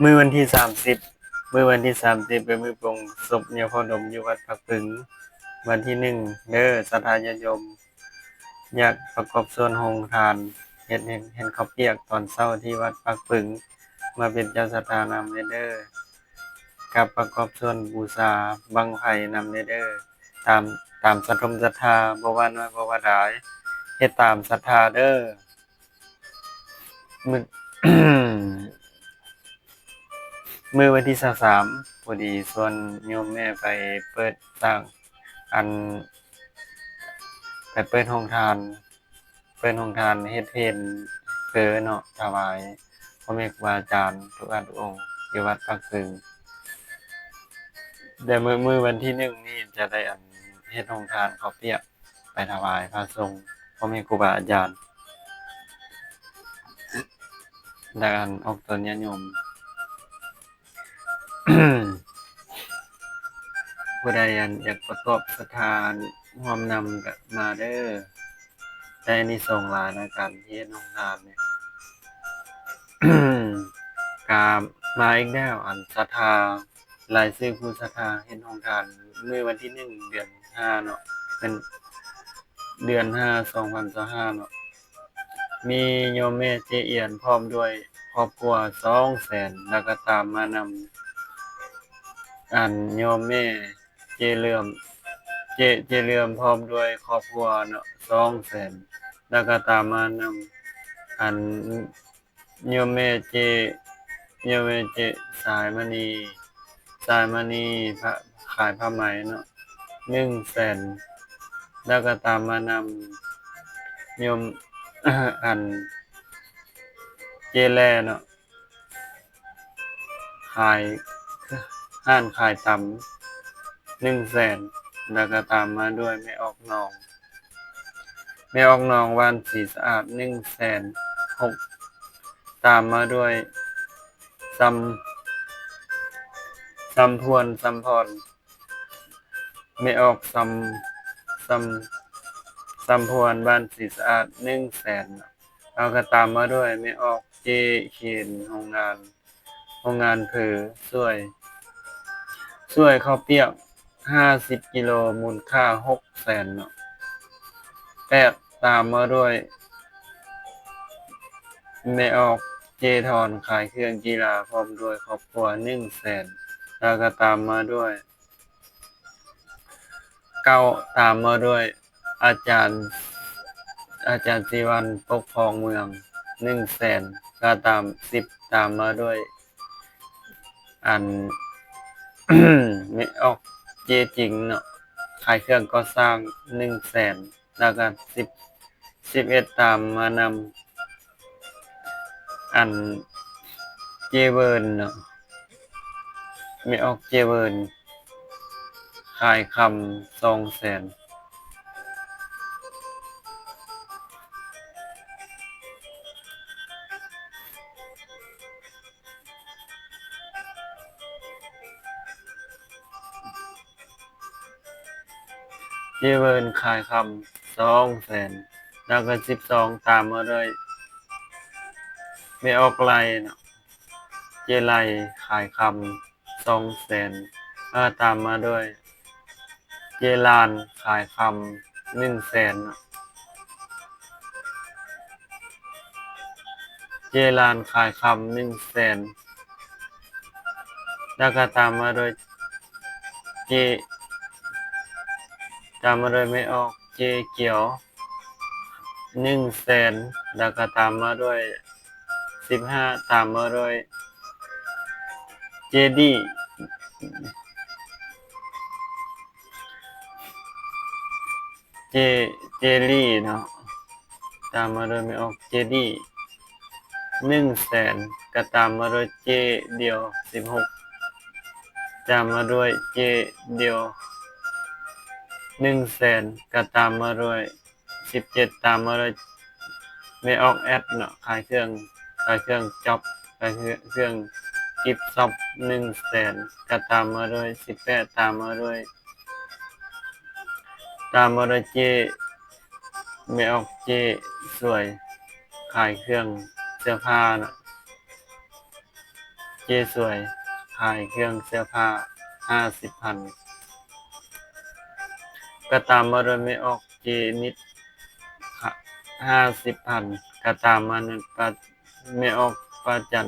ມື້ວັນທີສາມສິບ ມື້ວັນທີສາມສິບ ເປັນມື້ປົງສົບຍາພໍ່ດົມຢູ່ວັດປາກປຶງ. ວັນທີໜຶ່ງເດີ ສັດທາຍາດໂຍມ ຢາກປະກອບສ່ວນໂຮງທານ ເຮັດ ເຮັດ ເຮັດເຂົ້າປຽກຕອນເຊົ້າທີ່ວັດປາກປຶງ ມາເປັນເຈົ້າສັດທານຳແດ່ເດີ. ກັບປະກອບສ່ວນບູຊາບັ້ງໄຟນຳແດ່ເດີ. ຕາມ ຕາມສັດທົມສັດທາ ບໍ່ວ່ານ້ອຍບໍ່ວ່າຫຼາຍ ເຮັດຕາມສັດທາເດີ. ມື້ ມື້ວັນທີຊາວສາມ ພໍດີຊວນໂຍມແມ່ໄປເປີດສ້າງ ອັນ ໄປເປີດໂຮງທານ ເປີດໂຮງທານເຮັດເພນເພີເນາະ ຖວາຍພໍ່ແມ່ຄູບາອາຈານທຸກທ່ານທຸກອົງ ຢູ່ວັດປາກປຶງ. ແຕ່ມື້ ມື້ວັນທີໜຶ່ງນີ້ຈະໄດ້ ອັນ ເຮັດໂຮງທານເຂົ້າປຽກ ໄປຖວາຍພະສົງ ພໍ່ແມ່ຄູບາອາຈານ ແລະ ອັນ ອອກຕົນຍາດໂຍມ. ຜູ້ໃດ ອັນ ຢາກປະກອບສັດທາຮ່ວມນຳກະມາເດີ ໄດ້ອານິສົງຫຼາຍນະ ການເຮັດໂຮງທານນີ້. ກະມາອີກແລ້ວ ອັນ ສັດທາ ລາຍຊື່ຜູ້ສັດທາເຮັດໂຮງທານ ມື້ວັນທີໜຶ່ງ ເດືອນຫ້າເນາະ ເປັນເດືອນຫ້າ ສອງພັນຊາວຫ້າເນາະ. ມີໂຍມແມ່ເຈອຽນ ພ້ອມດ້ວຍຄອບຄົວ ສອງແສນ ແລ້ວກະຕາມມານຳ ອັນ ໂຍມແມ່ເຈເຫຼືອມ ເຈ ເຈເຫຼືອມ ພ້ອມດ້ວຍຄອບຄົວເນາະ ສອງແສນ ແລ້ວກະຕາມມານຳ ອັນ ໂຍມແມ່ເຈ ໂຍມແມ່ເຈ ສາຍມະນີ ສາຍມະນີ ພະ ຂາຍຜ້າໄໝເນາະ ໜຶ່ງແສນ ແລ້ວກະຕາມມານຳ ໂຍມ ອັນ ເຈແລເນາະ ຂາຍ ຮ້ານຂາຍຕຳ ໜຶ່ງແສນ ແລ້ວກະຕາມມາດ້ວຍແມ່ອອກໜອງ ແມ່ອອກໜອງ ບ້ານສີສະອາດ ໜຶ່ງແສນຫົກ ຕາມມາດ້ວຍ ຊຳ ຊຳພວນ ຊຳພອນ ແມ່ອອກ ຊຳ ຊຳ ຊຳພວນ ບ້ານສີສະອາດ ໜຶ່ງແສນ ແລ້ວກະຕາມມາດ້ວຍແມ່ອອກເຈເຂນ ໂຮງງານ ໂຮງງານເພີ ຊ່ວຍ ຊ່ວຍເຂົ້າປຽກ ຫ້າສິບກິໂລ ມູນຄ່າ ຫົກແສນເນາະ ແປດ ຕາມມາດ້ວຍແມ່ອອກເຈທອນ ຂາຍເຄື່ອງກິລາ ພ້ອມດ້ວຍຄອບຄົວ ໜຶ່ງແສນ ແລ້ວກະຕາມມາດ້ວຍ ເກົ້າ ຕາມມາດ້ວຍອາຈານ ອາຈານສີວັນ ປົກຄອງເມືອງ ໜຶ່ງແສນ ກະຕາມ ສິບ ຕາມມາດ້ວຍ ອັນ ແມ່ອອກເຈຈິງເນາະ ຂາຍເຄື່ອງກໍ່ສ້າງ ໜຶ່ງແສນ ແລ້ວກະ ສິບ ສິບເອັດ ຕາມມານຳ ອັນ ເຈເວີນເນາະ ແມ່ອອກເຈເວີນ ຂາຍຄຳ ສອງແສນ ເຈເວີນ ຂາຍຄຳ ສອງແສນ ແລ້ວກະ ສິບສອງ ຕາມມາດ້ວຍແມ່ອອກໄລເນາະ ເຈໄລ ຂາຍຄຳ ສອງແສນ ແລ້ວກະຕາມມາດ້ວຍເຈລານ ຂາຍຄຳ ໜຶ່ງແສນ ເຈລານ ຂາຍຄຳ ໜຶ່ງແສນ ແລ້ວກະຕາມມາດ້ວຍເຈ ຕາມມາດ້ວຍແມ່ອອກເຈກຽວ ໜຶ່ງແສນ ແລ້ວກະຕາມມາດ້ວຍ ສິບຫ້າ ຕາມມາດ້ວຍເຈດີ ເຈ ເຈລີເນາະ ຕາມມາດ້ວຍແມ່ອອກເຈດີ ໜຶ່ງແສນ ກະຕາມມາດ້ວຍເຈດຽວ ສິບຫົກ ຕາມມາດ້ວຍເຈດຽວ ໜຶ່ງແສນ ກະຕາມມາດ້ວຍ ສິບເຈັດ ຕາມມາດ້ວຍແມ່ອອກແອັດເນາະ ຂາຍເຄື່ອງ ຂາຍເຄື່ອງຈັອບ ຂາຍເຄື່ອງ ເຄື່ອງກິບຊັອບ ໜຶ່ງແສນ ກະຕາມມາດ້ວຍ ສິບແປດ ຕາມມາດ້ວຍ ຕາມມາດ້ວຍເຈ ແມ່ອອກເຈສວຍ ຂາຍເຄື່ອງເສື້ອຜ້າເນາະ. ເຈສວຍ ຂາຍເຄື່ອງເສື້ອຜ້າ ຫ້າສິບພັນ ກະຕາມມາດ້ວຍແມ່ອອກເຈນິດ ຫ້າສິບພັນ ກະຕາມມາດ້ວຍປາ ແມ່ອອກປາຈັນ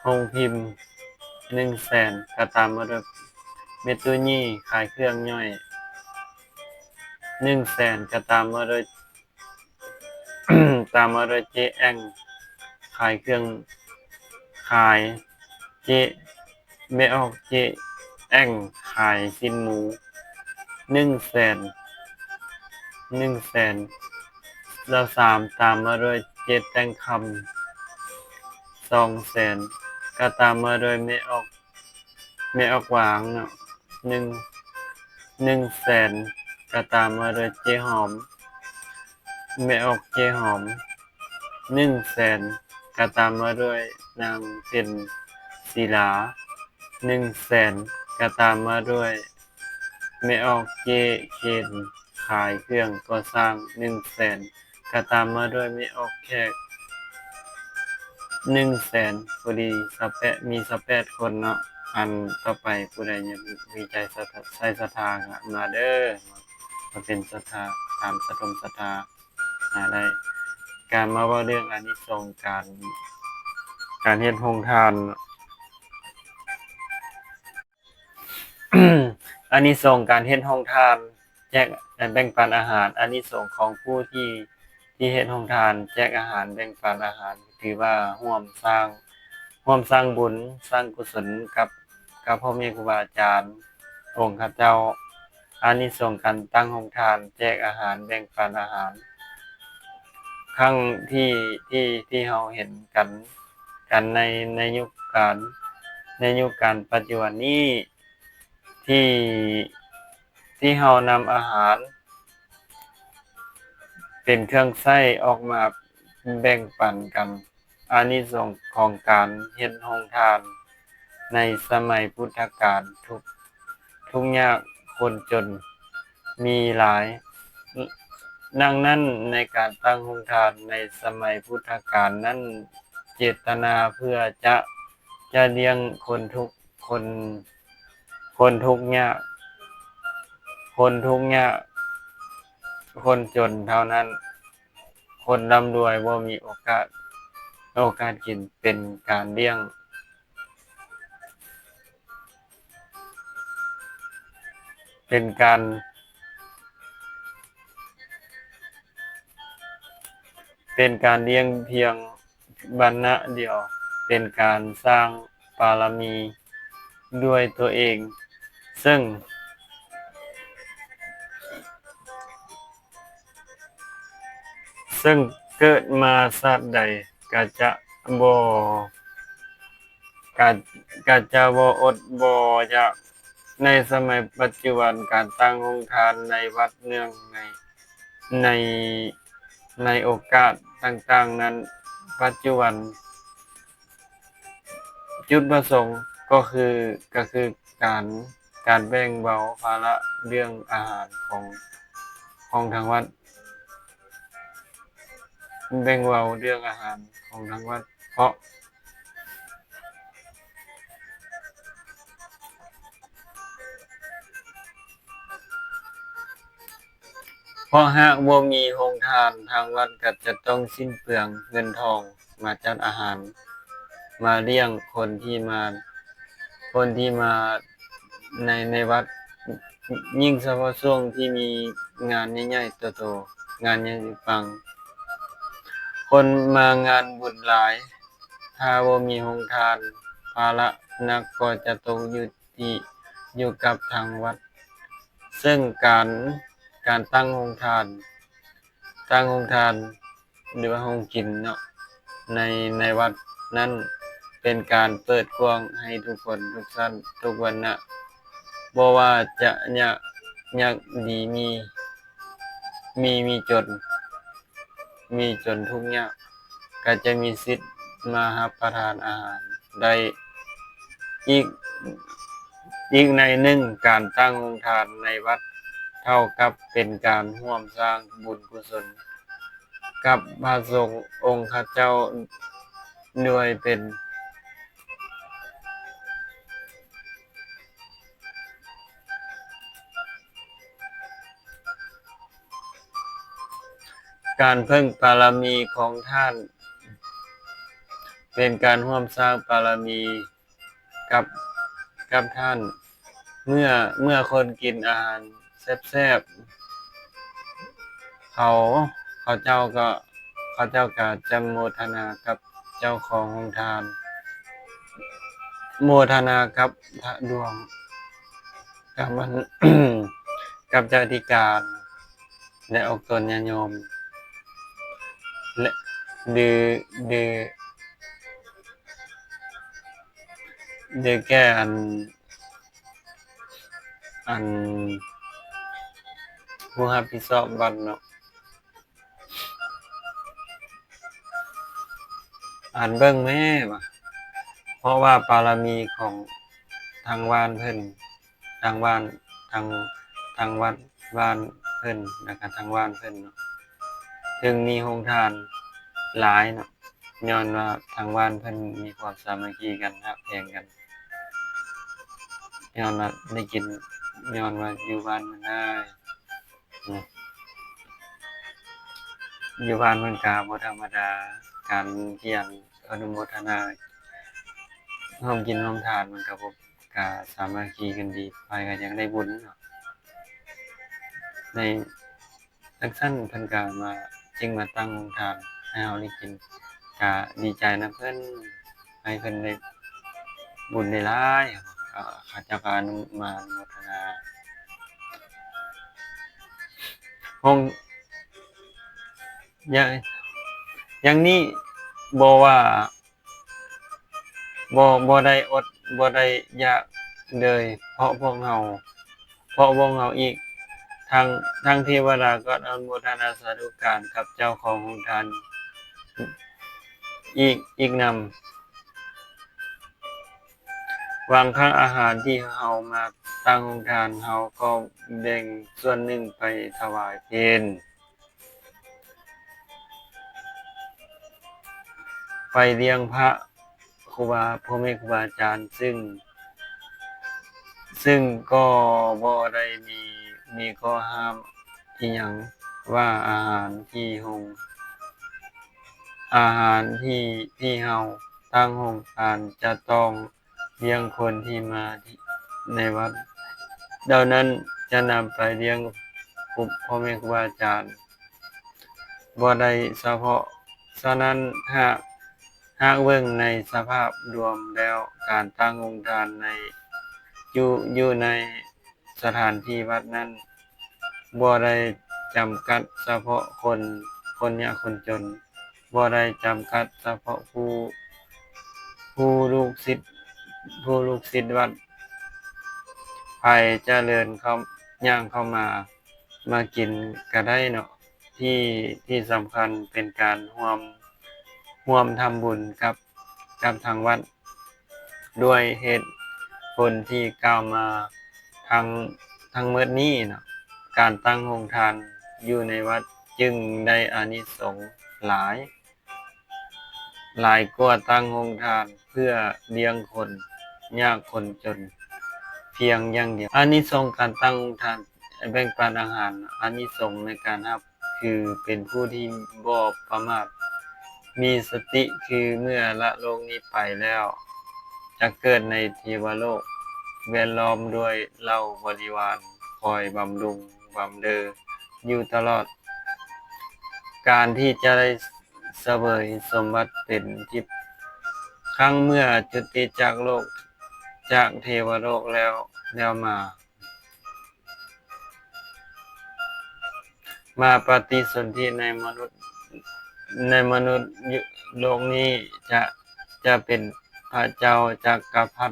ໂຮງພິມ ໜຶ່ງແສນ ກະຕາມມາດ້ວຍແມ່ຕູ້ຢີ້ ຂາຍເຄື່ອງຍ່ອຍ ໜຶ່ງແສນ ກະຕາມມາດ້ວຍ ຕາມມາດ້ວຍເຈແອງ ຂາຍເຄື່ອງ ຂາຍ ເຈ ແມ່ອອກເຈແອງ ຂາຍຊີ້ນໝູ ໜຶ່ງແສນ ໜຶ່ງແສນ ຊາວສາມ ຕາມມາດ້ວຍເຈແຕ່ງຄຳ ສອງແສນ ກະຕາມມາດ້ວຍແມ່ອອກ ແມ່ອອກຫວາງເນາະ ໜຶ່ງ ໜຶ່ງແສນ ກະຕາມມາດ້ວຍເຈຫອມ ແມ່ອອກເຈຫອມ ໜຶ່ງແສນ ກະຕາມມາດ້ວຍນາງເພັນສີລາ ໜຶ່ງແສນ ກະຕາມມາດ້ວຍແມ່ອອກເຈເຄນ ຂາຍເຄື່ອງກໍ່ສ້າງ ໜຶ່ງແສນ ກະຕາມມາດ້ວຍແມ່ອອກແຂກ ໜຶ່ງແສນ ພໍດີຊາວແປດ ມີຊາວແປດຄົນເນາະ. ອັນຕໍ່ໄປຜູ້ໃດຍັງມີໃຈສະ ໃຈສັດທາກະມາເດີ ມາເປັນສັດທາ ຕາມສະທົມສັດທາຫາໄດ້. ກະມາເວົ້າເລື່ອງອານິສົງການ ການເຮັດໂຮງທານ. ອານິສົງການເຮັດໂຮງທານ ແຈກ ແບ່ງປັນອາຫານ. ອານິສົງຂອງຜູ້ທີ່ ທີ່ເຮັດໂຮງທານ ແຈກອາຫານ ແບ່ງປັນອາຫານ ຖືວ່າຮ່ວມສ້າງ ຮ່ວມສ້າງບຸນສ້າງກຸສົນກັບ ກັບພໍ່ແມ່ຄູບາອາຈານອົງຄະເຈົ້າ. ອານິສົງການຕັ້ງໂຮງທານ ແຈກອາຫານ ແບ່ງປັນອາຫານ ຄັ້ງທີ່ ທີ່ ທີ່ເຮົາເຫັນກັນ ກັນໃນ ໃນຍຸກການ ໃນຍຸກການປັດຈຸບັນນີ້ ທີ່ ທີ່ເຮົານຳອາຫານເປັນເຄື່ອງໃຊ້ອອກມາແບ່ງປັນກັນ. ອານິສົງຂອງການເຮັດໂຮງທານໃນສະໄໝພຸດທະການ ທຸກ ທຸກຍາກຄົນຈົນມີຫຼາຍ. ດັ່ງນັ້ນ ໃນການຕັ້ງໂຮງທານໃນສະໄໝພຸດທະການນັ້ນ ເຈດຕະນາເພື່ອຈະ ຈະລ້ຽງຄົນທຸກ ຄົນ ຄົນທຸກຍາກ ຄົນທຸກຍາກ ຄົນຈົນເທົ່ານັ້ນ. ຄົນລ່ຳລວຍບໍ່ມີໂອກາດ ໂອກາດກິນ ເປັນການລ້ຽງ ເປັນການ ເປັນການລ້ຽງພຽງວັນນະດຽວ ເປັນການສ້າງບາລະມີດ້ວຍຕົວເອງ ເຊິ່ງ ເຊິ່ງເກີດມາຊາດໃດກະຈະບໍ່ ກະ ກະຈະບໍ່ອົດບໍ່ຢາກ. ໃນສະໄໝປັດຈຸບັນ ການຕັ້ງໂຮງທານໃນວັດເນື່ອງໃນ ໃນ ໃນໂອກາດຕ່າງໆນັ້ນ ປັດຈຸບັນ ຈຸດປະສົງກໍຄື ກໍຄືການ ການແບ່ງເບົາພາລະເລື່ອງອາຫານຂອງ ຂອງທາງວັດ ແບ່ງເບົາເລື່ອງອາຫານຂອງທາງວັດ ເພາະ ເພາະຫາກບໍ່ມີໂຮງທານ ທາງວັດກໍຈະຕ້ອງສິ້ນເປືອງເງິນທອງມາຈັດອາຫານ ມາລ້ຽງຄົນທີ່ມາ ຄົນທີ່ມາໃນ ໃນວັດ ຍິ່ງສະເພາະຊ່ວງທີ່ມີງານໃຫຍ່ໆໂຕໆ ງານໃຫຍ່ປັງ ຄົນມາງານບຸນຫຼາຍ. ຖ້າບໍ່ມີໂຮງທານ ພາລະໜັກກໍຈະຕົກຢູ່ ທີ່ຢູ່ກັບທາງວັດ ເຊິ່ງການ ການຕັ້ງໂຮງທານ ຕັ້ງໂຮງທານ ຫຼືວ່າໂຮງກິນເນາະ ໃນ ໃນວັດນັ້ນ ເປັນການເປີດກວ້າງໃຫ້ທຸກຄົນ ທຸກຊັ້ນ ທຸກວັນນະ ບໍ່ວ່າຈະຍາກ ຍາກດີມີ ມີ ມີຈົນ ມີຈົນທຸກຍາກ ກໍຈະມີສິດມາຮັບປະທານອາຫານໄດ້. ອີກ ອີກໃນໜຶ່ງ, ການຕັ້ງໂຮງທານໃນວັດເທົ່າກັບເປັນການຮ່ວມສ້າງບຸນກຸສົນກັບພະສົງອົງຄະເຈົ້າ ດ້ວຍເປັນ ການເພີ່ງບາລະມີຂອງທ່ານ ເປັນການຮ່ວມສ້າງບາລະມີກັບ ກັບທ່ານ. ເມື່ອ ເມື່ອຄົນກິນອາຫານແຊບໆ ເຂົາ ເຂົາເຈົ້າກໍ ເຂົາເຈົ້າກໍຈະໂມທະນາກັບເຈົ້າຂອງໂຮງທານ ໂມທະນາກັບພະດວງ ກັບອັນ ກັບເຈົ້າອະທິການ ແລະ ອອກຕົນຍາດໂຍມ ແລະ ຫຼື ຫຼື ຫຼືແກ່ອັນ ອັນ ຜູ້ຮັບຜິດຊອບວັດເນາະ. ອ່ານເບິ່ງແມ້ວ່າ ເພາະວ່າບາລະມີຂອງທາງບ້ານເພິ່ນ ທາງບ້ານ ທາງ ທາງວັດບ້ານເພິ່ນ ແລ້ວກະທາງບ້ານເພິ່ນເນາະ ເຖິງມີໂຮງທານຫຼາຍເນາະ ຍ້ອນວ່າທາງບ້ານເພິ່ນມີຄວາມສາມັກຄີກັນ ຮັກແພງກັນ ຍ້ອນວ່າໄດ້ກິນ ຍ້ອນວ່າຢູ່ບ້ານເພິ່ນໄດ້ ຢູ່ບ້ານເພິ່ນກະບໍ່ທຳມະດາ ການທີ່ອັນອະນຸໂມທະນາຮ່ວມກິນຮ່ວມທານ ມັນກະບໍ່ ກະສາມັກຄີກັນດີ ໃຜກະຢາກໄດ້ບຸນເນາະ ໃນ ຈັ່ງຊັ້ນເພິ່ນກະມາ ຈຶ່ງມາຕັ້ງໂຮງທານໃຫ້ເຮົາໄດ້ກິນ ກະດີໃຈນຳເພິ່ນ ໃຫ້ເພິ່ນໄດ້ບຸນໄດ້ຫຼາຍ ເຂົາເຈົ້າກະອະນຸ ມາອະນຸໂມທະນາ ໂຮງ ຢ່າງ ຢ່າງນີ້ບໍ່ວ່າ ບໍ່ ບໍ່ໄດ້ອົດບໍ່ໄດ້ຢາກເລີຍ ເພາະພວກເຮົາ ເພາະພວກເຮົາອີກ ທັງ ທັງເທວະດາກໍອະນຸໂມທະນາສາທຸການກັບເຈົ້າຂອງໂຮງທານອີກ ອີກນຳ. ບາງຄັ້ງອາຫານທີ່ເຮົາມາຕັ້ງໂຮງທານ ເຮົາກໍແບ່ງສ່ວນໜຶ່ງໄປຖວາຍເພນ ໄປລ້ຽງພະຄູບາ ພໍ່ແມ່ຄູບາອາຈານ ຊຶ່ງ ຊຶ່ງກໍບໍ່ໄດ້ມີ ມີຂໍ້ຫ້າມອີ່ຫຍັງວ່າອາຫານທີ່ໂຮງ ອາຫານທີ່ ທີ່ເຮົາຕັ້ງໂຮງທານຈະຕ້ອງ ລ້ຽງຄົນທີ່ມາໃນວັດເຫຼົ່ານັ້ນ ຈະນຳໄປລ້ຽງຄູ ພໍ່ແມ່ຄູບາອາຈານບໍ່ໄດ້ສະເພາະ. ສະນັ້ນ ຫາກ ຫາກເບິ່ງໃນສະພາບລວມແລ້ວ ການຕັ້ງໂຮງທານໃນ ຢູ່ ຢູ່ໃນ ສະຖານທີ່ວັດນັ້ນ ບໍ່ໄດ້ຈຳກັດສະເພາະຄົນ ຄົນຍາກຄົນຈົນ, ບໍ່ໄດ້ຈຳກັດສະເພາະຜູ້ ຜູ້ລູກສິດ ຜູ້ລູກສິດວັດ. ໃຜຈະເດີນເຂົ້າ ຍ່າງເຂົ້າມາ ມາກິນກະໄດ້ເນາະ. ທີ່ ທີ່ສຳຄັນເປັນການຮ່ວມ ຮ່ວມທຳບຸນກັບ ກັບທາງວັດ. ດ້ວຍເຫດຜົນທີ່ກ່າວມາທັງ ທັງໝົດນີ້ເນາະ ການຕັ້ງໂຮງທານຢູ່ໃນວັດຈຶ່ງໄດ້ອານິສົງຫຼາຍ ຫຼາຍກວ່າຕັ້ງໂຮງທານເພື່ອລ້ຽງຄົນຍາກຄົນຈົນພຽງຢ່າງດຽວ. ອານິສົງການຕັ້ງໂຮງທານ ແບ່ງປັນອາຫານ ອານິສົງໃນການຮັບ ຄືເປັນຜູ້ທີ່ບໍ່ປະໝາດ ມີສະຕິ ຄືເມື່ອລະໂລກນີ້ໄປແລ້ວ ຈະເກີດໃນເທວະໂລກ ແວດລ້ອມດ້ວຍເຫຼົ່າບໍລິວານ ຄອຍບຳລຸງບຳເລີຢູ່ຕະຫຼອດ ການທີ່ຈະໄດ້ສະເຫວີຍສົມບັດເປັນທິບ ຄັ້ງເມື່ອຈຸຕິຈາກໂລກ ຈາກເທວະໂລກແລ້ວ ແລ້ວມາ ມາປະຕິສົນທິໃນມະນຸດ ໃນມະນຸດໂລກນີ້ ຈະ ຈະເປັນພະເຈົ້າຈັກກະພັດ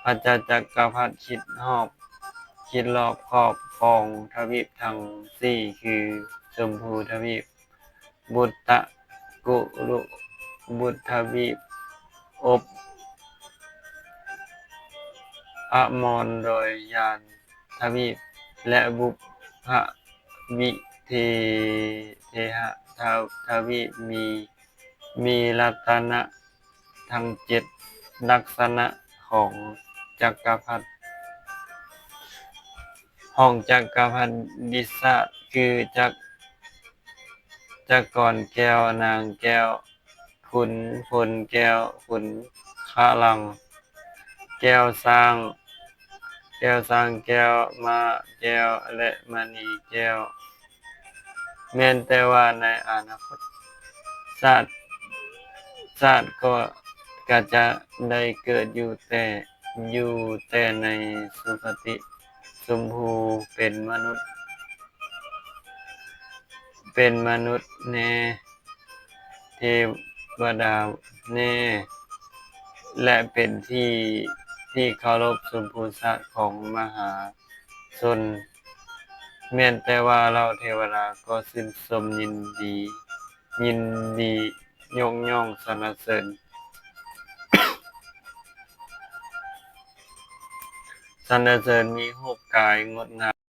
ພະເຈົ້າຈັກກະພັດຄິດຮອບ ຄິດລອບຂອບຂອງທະວີບທັງສີ່ ຄື ຊົມພູທະວີບ, ບຸດຕະກຸລຸບຸດທະວີບ, ອົບອະມອນໂດຍຍານທະວີບ ແລະ ບຸບພະວິເທ ເທຫະທະ ທະວີບ ມີ ມີລັດຕະນະທັງເຈັດ ລັກສະນະຂອງຈັກກະພັດ ຂອງຈັກກະພັດດິສາດ ຄືຈັກ ຈະກອນແກ້ວ, ນາງແກ້ວ, ຂຸນພົນແກ້ວ, ຂຸນຄະລັງ, ແກ້ວຊ້າງ, ແກ້ວຊ້າງແກ້ວ, ມ້າແກ້ວ ແລະ ມະນີແກ້ວ. ແມ່ນແຕ່ວ່າໃນອະນາຄົດຊາດ, ຊາດກໍ ກໍຈະໄດ້ເກີດຢູ່ແຕ່, ຢູ່ແຕ່ໃນສຸຄະຕິຊົມພູ ເປັນມະນຸດ, ເປັນມະນຸດແດ່, ເທວະດາແດ່ ແລະ ເປັນທີ່, ທີ່ເຄົາລົບຊົມພູຊາດຂອງມະຫາຊົນ. ແມ່ນແຕ່ວ່າເຫຼົ່າເທວະດາກໍຊື່ນຊົມຍິນດີ, ຍິນດີຍົກຍ້ອງສັນລະເສີນ, ສັນລະເສີນມີຮູບກາຍງົດງາມ.